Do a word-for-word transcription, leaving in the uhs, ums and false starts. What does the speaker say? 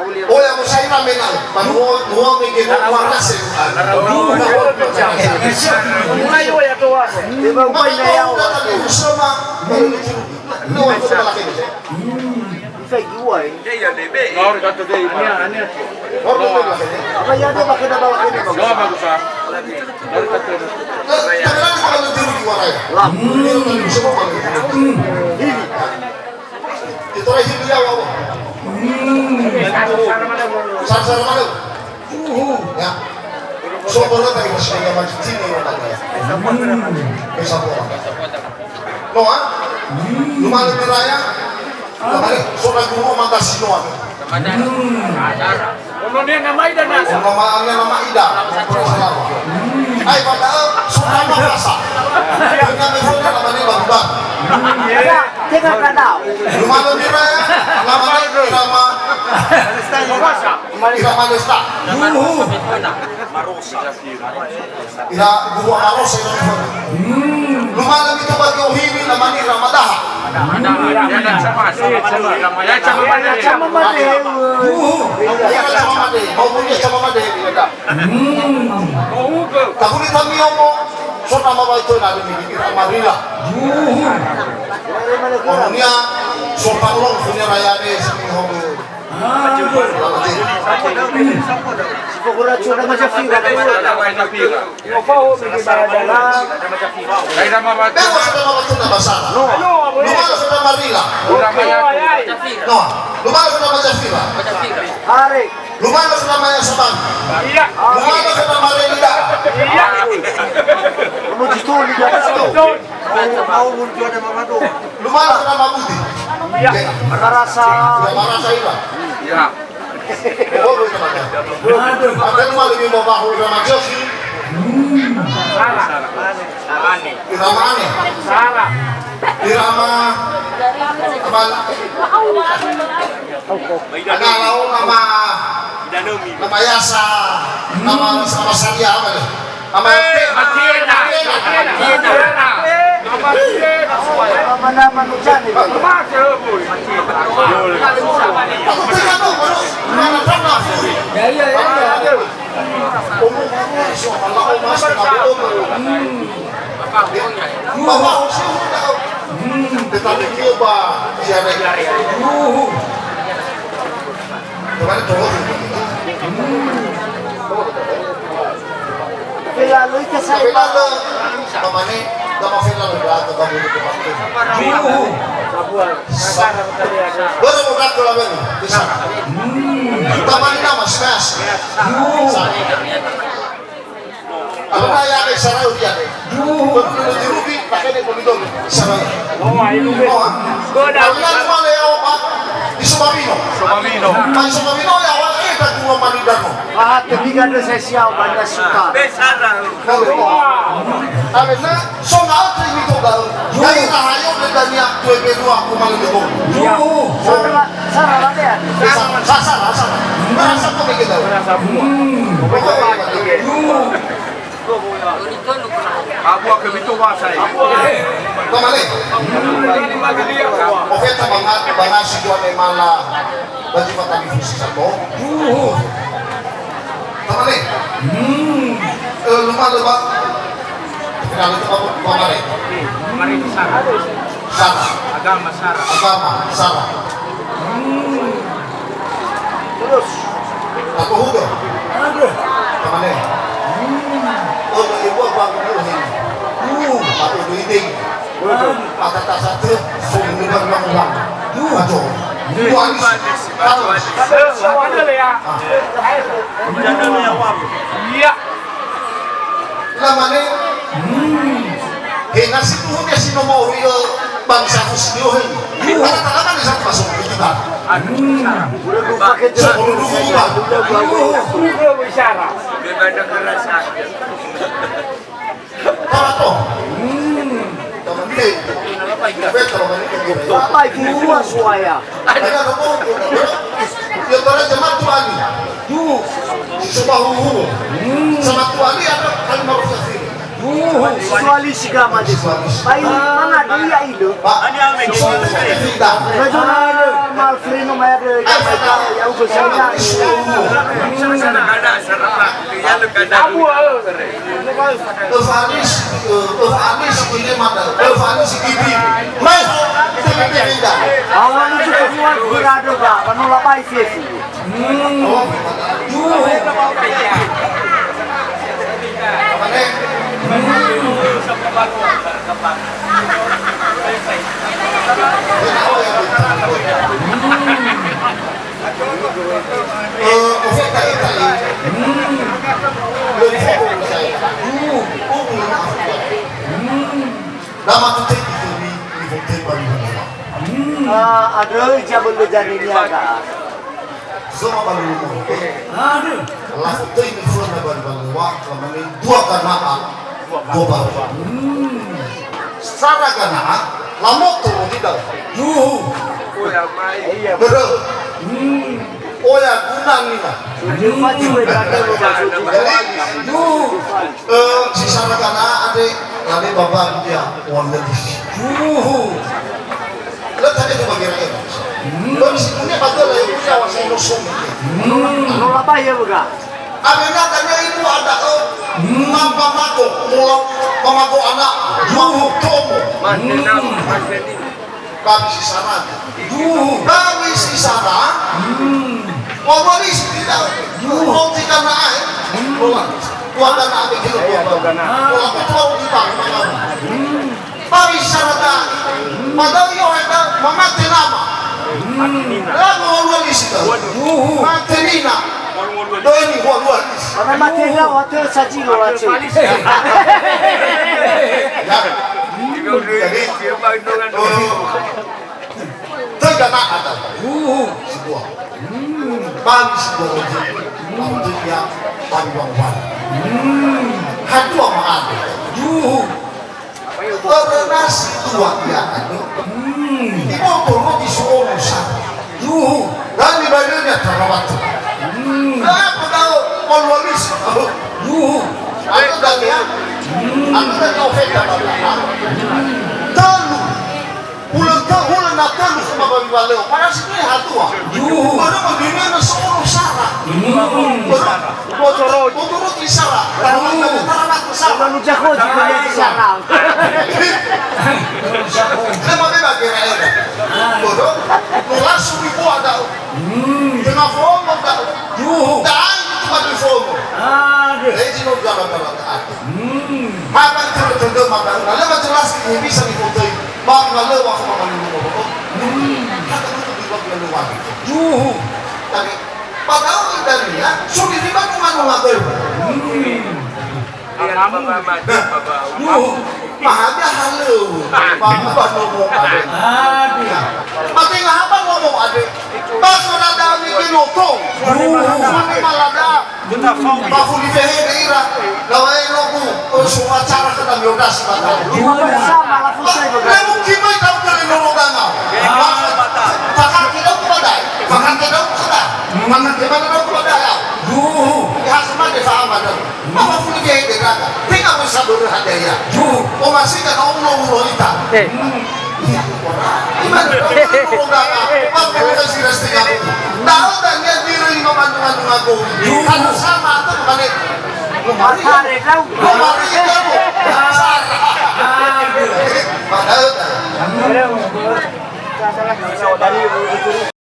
Oya mo sai na mena. Ba nuo, nuo mege no marase. Mulai oya doa. Mama tau data di usama. Nuo coba lagi. Bisa jual. Iya, iya, debe. Lor kata dia. Iya, aneh. Lor kata dia. Apa ya, dia pakai nama lagi, Bang? Doa bagus, ah. Lor kata dia. Lah. Ini. Itu lagi dia, Bang. Sar-sar mana? Uhu. Ya. So, kalau tadi masih ada macam sini, ya, Pak, ya. Bisa, Pak. No, ah? Numalö Miraya? Kemarin, so, lagu rumah kasih, no, ah. Ono nia nama ida nasa. Ono nama, nama ida. Ai, padahal, so, nama rasa. Dengan misalnya, nama ini bagus. Ya, kita tak tahu. Numalö Miraya, nama ini, nama. Ira Malesta. Ira Guru Amarosa ira. Numalö mita ba Giohini, nama ni Ira Madaha. Ira Camamade. Ira Camamade. Mau punya Camamade, ira da. Tahun kami omo, so nama baca na demi Ira Marila. Omonia, so panglong punya raya de, sini homo. Bewa sudah mawatuna basara. Numalö sudah marila. No. Numalö sudah majafira. Numalö sudah maya sabang. Numalö sudah marelida. Numalö sudah mabudi. Marasa. Marasa ira. Aduh. Ada rumah lebih mau bahu Irama Josi. Sarah. Irama aneh. Sarah. Irama. Aman. Ada lau nama. Nama Yasa. Nama, nama Saria apa nih? Ama Matiena. Matiena. Matiena. Ama Matiena. Nama-nama nucani. Matiena. Ya, ya, ya, ya. Tetapi dia ba ziarah. Kemarin cowok. Felalö ita sa. Felalö. Mamane, nama felalö berarti kamu itu pasti. Juhu. Börö modaku lawen. Bisa. Tamani nama smash. Juhu. Apa ya, ada sarau dia deh. Juhu. Perlu dirugi, pakai dia pemilik. Sarau. Oh, ah. Goda. Kalau nggak cuma lewat, Pak. Di Sumamino. Sumamino. Pak Sumamino ya, awal eh, tak dua mani dano. Ah, tapi kan ada saya siap, banyak suka. Besar. Karena so nga'ö imi toga'ö. Ya'ira hayo dania tue bedua kumalö dödö. Yo. Sara, sara, sara, sara, sara. Merasa kok mikir tahu. Merasa buah. Pokoknya, yo. Abu akan itu bahasa. Kemana? Profeta bangat, bangat si dua memala. Bagi Pak Tani Fusi sato. Tamane. Hmm. Eh, lumale ba. Kenal itu apa? Tamane. Mari itu sara. Sara. Agama sara. Agama sara. Hmm. Terus. Aku hudo. Aduh. Tamane. Hmm. Oh, ibu apa aku dulu ini? Uh. Aku dulu ini. Waduh. Maka tak satu, sungguh dengan ulang. Waduh. Waduh. Waduh. Iya. Lamane, hmm. He nasi tuhunya si nomor rio bangsa Husnio he. Karena tanaman di satu masuk ke kita. Udah lupa kejadian. Sepuluh dulu, Bang. Udah, udah, udah. Udah bicara. Beda kerasa. Tato. Hmm. Teman dia. Betul, Bang. Bapak Ibu luas waya. Ada apa? Ya, para jemaat tuh, Ali. Duh. Si Sobahuhu. Hmm. Sama tuh, Ali, ada kali mau sasiri. Soalisi gama de. Bai mana de ya ilo. Ba, soalisi gama. Raja mal freno maya de gama ita ya ugo saya. Abu, eh. Evanis, eh, Evanis ini mana? Evanis ini. Mai, tidak. Awal itu keluar berada, Pak. Panu labai sesi. Hmm. Eh, ofeta ita ini. Hmm. Lebih fokus saya. Hmm. Oh, belum. Hmm. Nama tu tadi tu ni, ni fokus baru. Hmm. Ah, ada jabal jani ni ada. Zoma ba lulu. Aduh. Lafu töi niföna ba liŵalöŵa, lamane dua gana'a, dua baru. Hmm. Sara gana'a, lamoto odi da'ö. Yuhu. Börö. Hmm. Oya guna nina. Hmm. Jadi, yuhu. Eh, si sara gana'a andre, lame baba dia, wan lebih. Yuhu. Lö tade tu bagi rakyat. Hmm. Lö si dunia bagi rakyat punya awak saya musuh. Hmm. Kalau apa ya, Bega? Abena tanya ibu ada, eh, hmm, mama mago, mula mama mago anak, yuhu, tomo. Hmm. Kami si sana. Yuhu. Kami si sana. Hmm. Wawali si tidak. Yuhu. Mau tiga na ai. Hmm. Bola. Dua gana'a begitu. Iya, dua gana'a. Bola betul di bang. Hmm. Ba misara da'e. Padahal Yohana mamate nama. Hmm. Lagu olualisi ta. Waduh. Mate nina. Doni olualisi. Karena mate na, waktu saji lo lace. Ya. Jadi, oh, tiga na ada. Sebuah. Hmm. Bali sebuah. Waktu dia bali bang. Hmm. Hadua ma'ade. Yuhu. Ora nasi dua ia anu. Hmm. Ibu turun di suono sa. Yuhu. Dan di badannya tarawat. Hmm. Apa tahu? Malualis. Yuhu. Aku dan ya. Hmm. Aku dan ya. Telu. Hulö tö-, hulö na tölu khöma ba miŵalöŵa. Padahal si due hatua. Yuhu. Padahal ba dunia na seorang sara. Hmm. Padahal Botoro. Botoro ti sara. Padahal na tara na tu sara. Kalau jago juga dia di sana. Nama beba kira-kira. Bodoh. Langsung dibuat dah. Hmm. Tengah fomo dah. Yuhu. Dah itu mati fomo. Aduh. Jadi mau jalan-jalan ke atas. Hmm. Hana tödö-tödö mata, na lö jelas ini bisa difotöi. Ba na lö wa khöma manunu bobo. Hmm. Hana tödö di wa lö wa. Yuhu. Tapi padahal idania, sudah di manu-manu ngatöi. Hmm. Yuhu. Mahaja halöŵö. Ba, ba nomo ade. Aduh. Mate ngahaba nomo ade. Ba so dada ni kinoto. Yuhu. Mane malada. Ba fuli fehede ira, lawa enoku, eh, so acara kata miodasi bata. Lima bersama, lafu saya begitu. Lemu kimai tau kali noro dana. Fakake dau kepada, fakake dau kepada, fakake mana dau kepada ya. Duhu. Ya, sama de faham ada. Mama fuli fehede dana. Tinggal bersabar hadaya. Duhu. O masih kan Allah, Allah ita. Eh. Imane, da'ö dania diröi mamandunga-ndunga gowi. Kalau sama atau kembali. Kemarin, kemarin, padahal.